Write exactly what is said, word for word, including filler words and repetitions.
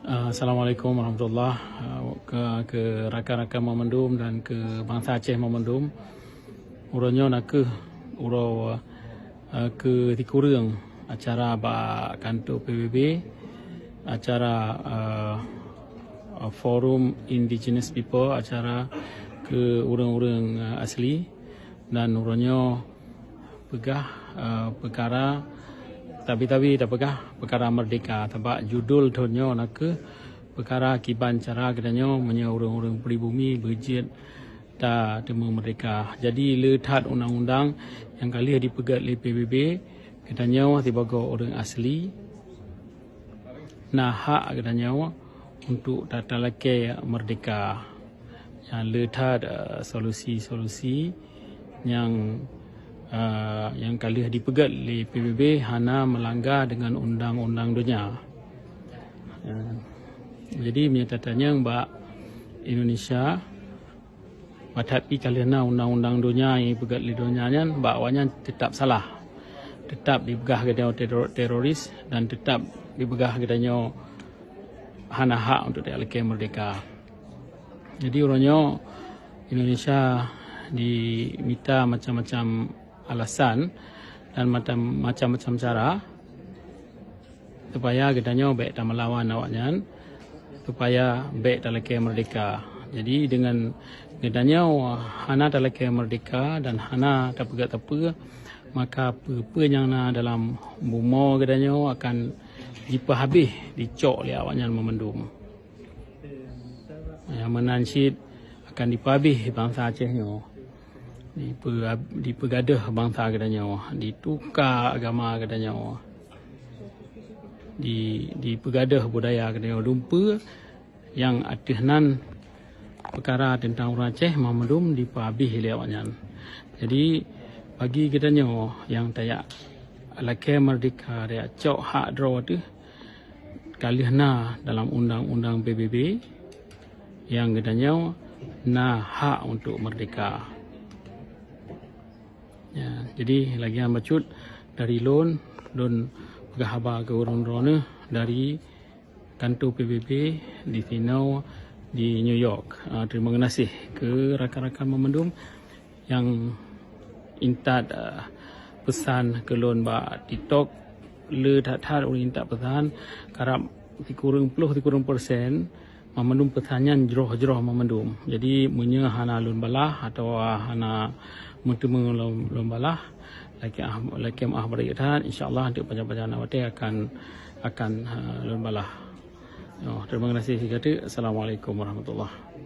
Ah, Assalamualaikum warahmatullah. Ah, ke, ke rakan-rakan meumandum dan ke bansa Aceh meumandum. Uroe nyoe nakeuh uroe, ah, ke sikureueng acara bak kantor P B B, acara, ah, Forum Indigenous People, acara ke ureuëng-ureuëng, ah, asli. Dan uroe nyoe peugah, eh, peukara, tabi-tabi tapeugah peukara merdeka. Sabab judul thon nyoe nakeuh peukara kiban cara geutanyoe meunyoe ureuëng-ureuëng pribumi beujeuet tateumé merdeka. Jadi le that undang-undang nyang ka lheueh dipeugét lé P B B, geutanyoe sibagoe ureuëng asli na hak geutanyoe untuk tatalakée merdeka. Nyang le that, eh, solusi-solusi nyang, eh, nyang ka lheueh dipeugét lé P B B hana meulangga deungon undang-undang donya. Eh, jadi meunyoe tatanyong bak Indonesia, Bah that pih ka lheueh na undang-undang donya nyang ipeugét lé donya nyan, bak awaknyan teutap salah. Teutap dipeugah geutanyoe tero-, teroris dan teutap dipeugah geutanyoe hana hak untuk talakée merdeka. Jadi uroe nyoe Indonesia dimita macam-macam alasan dan macam, macam-macam cara supaya geutanyoe bék tameulawan awaknyan, supaya bék talakée merdeka. Jadi deungon geutanyoe hana talakée merdeka dan hana tapeugét sapeue, maka peue-peue nyang na dalam bumoe geutanyoe akan jipeuhabéh, dicok lé awaknyan meumandum. Nyang meunan cit akan dipeuhabéh bansa Aceh nyoe. Dipeu-, dipeugadeuh bansa geutanyoe, dituka agama geutanyoe, di, dipeugadeuh budaya geutanyoe. Dumpeue nyang ateueh nan peukara teuntang ureuëng Aceh meumandum dipeuhabéh lé awaknyan. Jadi bagi geutanyoe nyang tajak lakée merdeka, tajak cok hak droe teuh, ka lheueh na dalam undang-undang P B B nyang geutanyoe na hak untuk merdeka. Ya, jadi lagée nyan bacut dari lôn, lôn peugah haba keu ureuëng droeneuh dari kantor P B B di sinoe di New York. Ah, terima kasih keu rakan-rakan meumandum nyang intat, ah, peusan keu lôn bak TikTok. Le that-that ureuëng intat peusan, karab sikureueng ploh sikureueng persen, meumandum peusan nyan jroh-jroh meumandum. Jadi meunyoe hana lôn balah atawa hana meuteumé lôn, lôn balah, lakée ah, lakée meuáh barék that, insya Allah teuk pajan-pajan watée akan, akan, ah, lôn balah. Oh, terima kasih sigateuk. Assalamualaikum warahmatullahi.